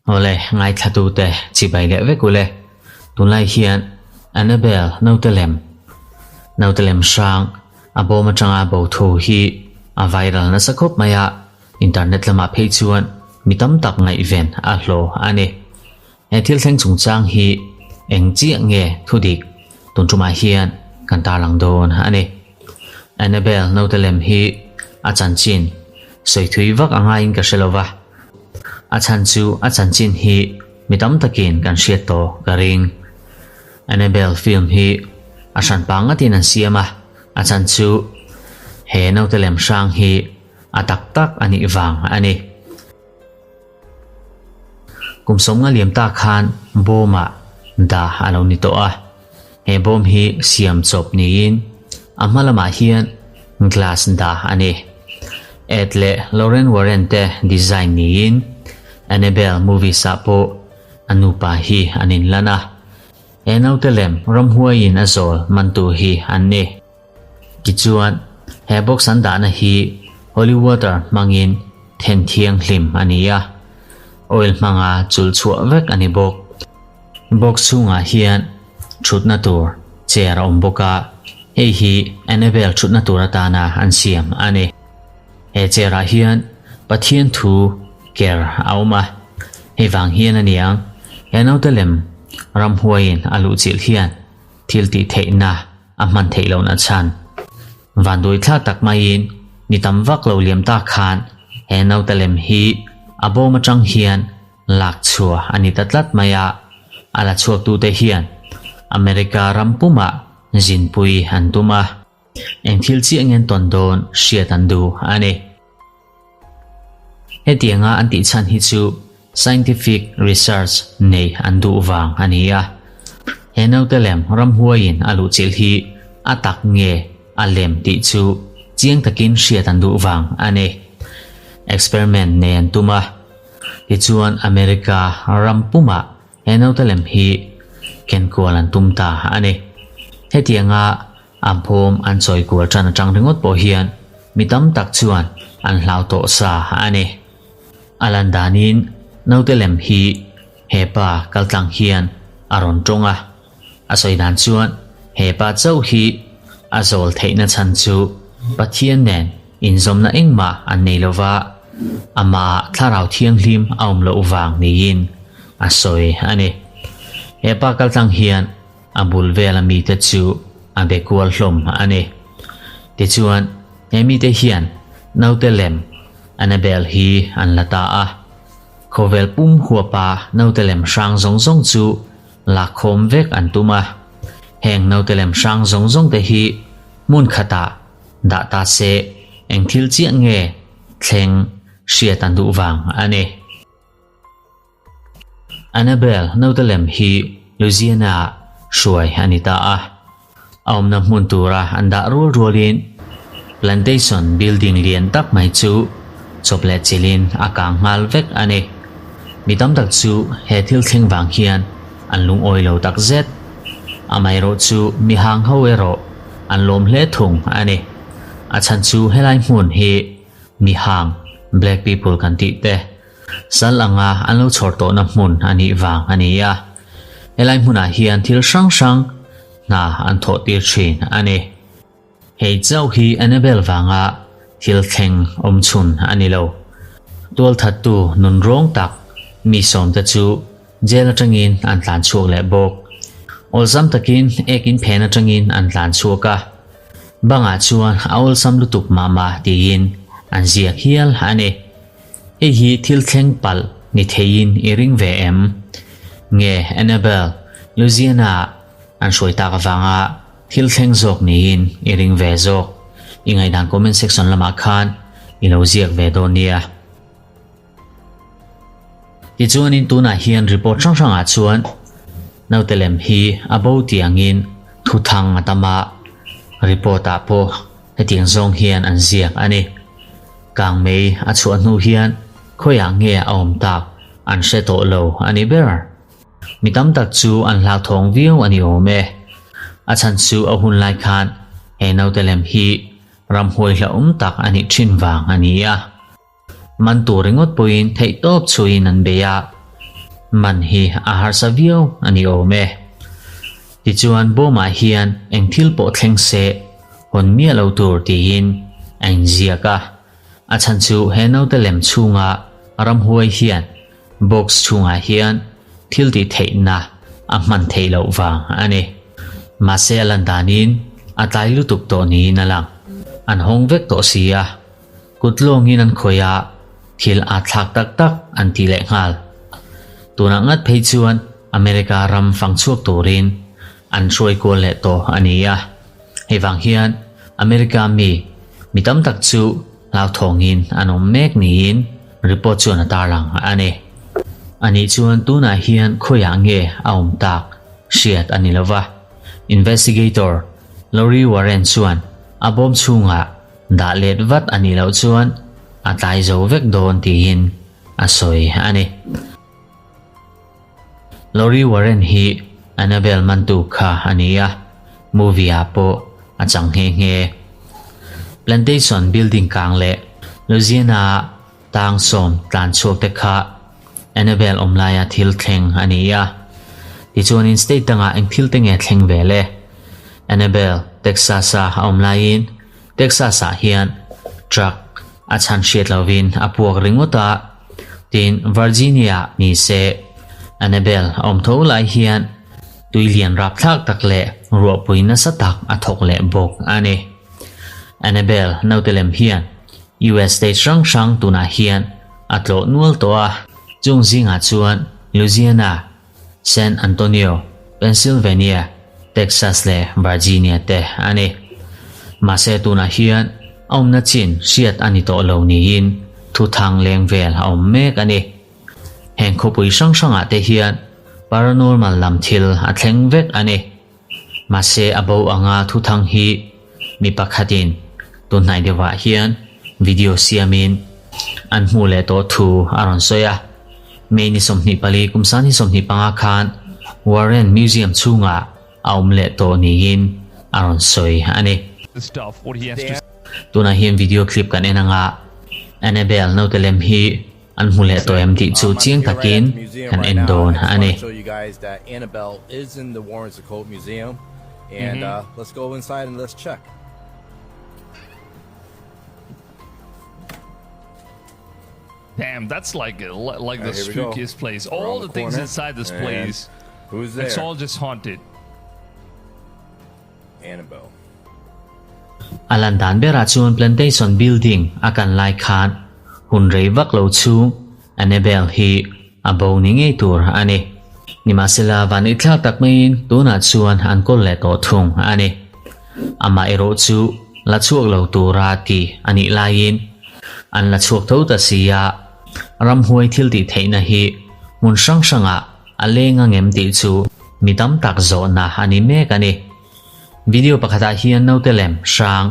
Awle, ngaithlatute chibai leh vek ule. Tunlai hian Annabelle naute lem, naute lem hrang a bawm atanga bo thu hi a viral nasa khawp mai a, internet lamah phei chuan mi tam tak ngaihven a hlawh a ni. He thil thleng chungchang hi eng chiah nge thudik tun tumah hian kan tarlang dawn a ni. Annabelle naute lem hi a chanchin sawi thui vak a ngaiin ka hre lo va, a chhan chu a chanchin hi mi tam takin kan hriat tawh ka ring. Annabelle film hi a hranpa ngatin an siam a, a chhan chu he naute lem hrang hi a tak tak a nih vang a ni. Kum sawmnga liam ta khan bawmah dah a lo ni tawh a, he bawm hi siam chawp niin a hma lamah hian glass dah a ni. Ed leh Lorraine Warren te design niin Annabelle movies ah pawh a nupa hi an inlan a, he naute lem ramhuaiin a zawl mantu hi an ni. Tichuan, he box an dahna hi holy water hmangin then thianghlim a ni a, oil hmanga chulh chhuah vek a ni bawk. Box chhungah hian thutna tur chair a awm bawk a, hei hi Annabelle thutna tur atana an siam a ni. He chair ah hian Pathian thu ker a awm a, hei vang hian a niang he naute lem ramhuaiin a luhchilh hian thil tih theihna a hman theih lohna chhan. Vanduai thla tak maiin ni tam vak lo liam tak khan he naute lem hi a bawm atang hian lak chhuah a ni ta tlat mai a, a la chhuaktute hian America ram pumah zinpui an tum a, eng thil chiah ngen tawn dawn hriat an duh a ni. Hetianga an tih chhan hi chu scientific research nei an duh vang a ni a. He naute lem ramhuaiin a luhchilh hi a tak nge a lem tih chu chiang takin hriat an duh vang a ni. Experiment nei an tum a. Tichuan America ram pumah he naute lem hi kenkual an tum ta a ni. Hetianga A bawm an chawi kual tan atang ringawt pawh hian mi tam tak chuan an hlau tawh sa a ni. A lan danin naute lem hi he pa kaltlang hian a rawn tawng a, a sawi dan chuan he pa chauh hi a zawl theihna chhan chu Pathian nen inzawmna engmah an nei lova, amah thlarau thianghlim a awm loh vang niin a sawi a ni. He pa kaltlang hian A bul vela mite chu a be kual hlawm a ni. Tichuan, he mite hian naute lem Annabelle hi an la ta a. Khawvel pum huapa naute lem hrang zawng zawng chu lakkhawm vek an tum a. Heng naute lem hrang zawng zawng te hi hmun khatah dah ta se eng thil chiah nge thleng hriat an duh vang a ni. Annabelle naute lem hi Louisiana-ah hruai a ni ta a. A awmna hmun tura an dah rual rualin plantation building lian tak mai chu chawp leh chilhin a kang nghal vek a ni. Mi tam tak chu he thil thleng vang hian an lungawi lo tak zet. Amaherawh chu mi hang ho erawh an lawm hle thung a ni. A chhan chu helai hmun hi mi hang, black people kan tih te, Sal anga an lo chhawr tawhna hmun a nih vang a ni a, helai hmunah hian thil hrang hrang hna an thawh tir thin a ni. Hei chauh hi Annabelle vanga thil thleng awm chhun a ni lo. Tualthattu nun rawng tak mi sawmte chu jail atangin an tlan chhuak leh bawk. Awlsam takin ek in phen atangin an tlan chhuak a, bangah chuan a awlsam lutuk mah mah tiin an ziak hial a ni. Hei hi thil thleng palh ni theiin i ring ve em? Nge Annabelle, Louisiana-ah an hruai tak avanga thil thleng zawk niin i ring ve zawk? I ngaihdan comment section lamah khan i lo ziak ve dawn nia. Tichuanin tunah hian report hrang hrangah chuan naute lem hi a bo tiangin thuthang a tam a, report-ah pawh hetiang zawng hian an ziak a ni. Kangmei a chhuah hnu hian khawiah nge a awm tak an hre tawh lo a ni ber. Mi tam tak chu an hlauthawng viau a ni awm e. A chhan chu a hun lai khan he naute lem hi ramhuai hlauhawm tak a nih thin vang a ni a. Man tur ringawt pawhin theihtawp chhuiin an bei a, man hi a harsa viau a ni awm e. Tichuan bawmah hian eng thil pawh thleng se hawn miah lo tur tiin a inziak a, a chhan chu he naute lem chhunga ramhuai hian box chhungah hian thil tih theihna a hman theih loh vang a ni. Mahse a lan danin a tlai lutuk tawh niin a lang. An hawng vek tawh si a, kut lawngin an khawih a, thil aa thlak tak tak an ti leh nghal. Tunah ngat phei chuan America ram fang chhuak turin an hruai kual leh tawh a ni a. Hei vang hian America mi mi tam tak chu hlauthawngin an awm mek niin report chuan a tarlang a ni. Anih chuan tunah hian khawiah nge a awm tak hriat a ni lova. Investigator Lori Warren chuan a bawm chhungah dah let vat a nih loh chuan a tlai zo vek dawn tiin a sawi a ni. Lori Warren hi Annabelle mantu kha a ni a, movie ah pawh a chang nghe nghe. Plantation building kang leh Louisiana ah tang sawm tlan chhuak te kha Annabelle awm laia thil thleng a ni a. Tichuanin state dangah eng thil te nge thleng ve le? Annabelle Texas a a awm laiin Texas ah hian truck a chhan hriat lovin a puak ringawt a, tin Virginia ah ni se Annabelle a awm tho lai hian tui lian rapthlak tak leh ruahpui nasa tak a thawk leh bawk a ni. Annabelle naute lem hian US state hrang hrang tunah hian a tlawh nual tawh a, chung zingah chuan Louisiana, San Antonio, Pennsylvania, Texas leh Virginia te a ni. Mahse tunah hian a awmna chin hriat a ni tawh lo niin thuthang leng vel a awm mek a ni. Heng khawpui hrang hrangah te hian paranormal lam thil a thleng vek a ni. Mahse a bo anga thuthang hi mi pakhatin tunhnai deuhah hian video siamin an hmuh leh tawh thu a rawn sawi a. May ni 24 kum 2025 khan Warren Museum chhungah a awm leh tawh niin a rawn sawi a ni. Tunah hian video clip kan en anga Annabelle naute lem hi An hmu leh tawh em tih chu chiang takin kan en dawn a ni. Damn, that's like like the spookiest place. All the things inside this place, it's all just haunted. Annabelle. A lan dan berah chuan Plantation Building a kan lai khan hun rei vak lo chhung Annabelle hi a bo ni ngei tur a ni. Nimahsela van i thlak tak maiin tunah chuan an kawl leh tawh thung a ni. Amah erawh chu la chhuak lo tura ti a nih laiin an la chhuak tho ta si a, ramhuai thil tih theihna hi hmun hrang hrangah a leng angem tih chu mi tam tak zawhna a ni mek a ni. Video pakhatah hian naute lem hrang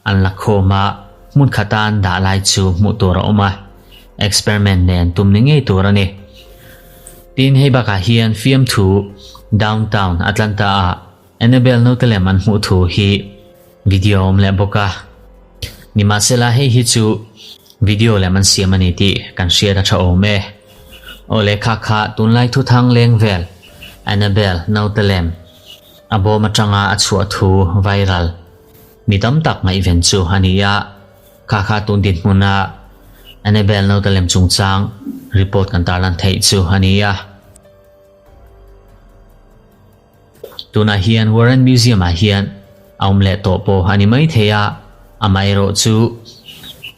an la khawm a, hmun khata an dah lai chu hmuh tur a awm a, experiment nen tum ni ngei tur a ni. Tin, hei bakah hian fiamthu Downtown Atlanta-ah Annabelle naute lem an hmuh thu hi video a awm leh bawk a. Nimahsela hei hi chu video lem an siam a ni tih kan hriat a tha awm e. Aw lehkha kha tunlai thuthang leng vel Annabelle naute lem A bawm atanga a chhuah thu viral mi tam tak ngaihven chu a ni a, kha kha tun dinhmuna Annabelle naute lem chungchang report kan tarlan theih chu a ni a. Tunah hian Warren Museum ah hian a awm leh tawh pawh a ni mai thei a, amaherawh chu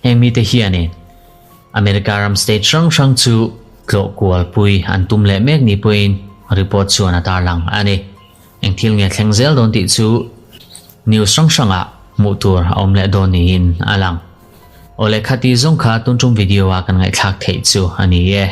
heng mite hianin America ram state hrang hrang chu tlawh kual pui an tum leh mek ni pawhin report chuan a tarlang a ni. Eng thil nge thleng zel dawn tih chu news hrang hrangah hmuh tur a awm leh dawn niin a lang. Awle khati zawng kha tun tum video a kan ngaihthlak theih chu a ni e.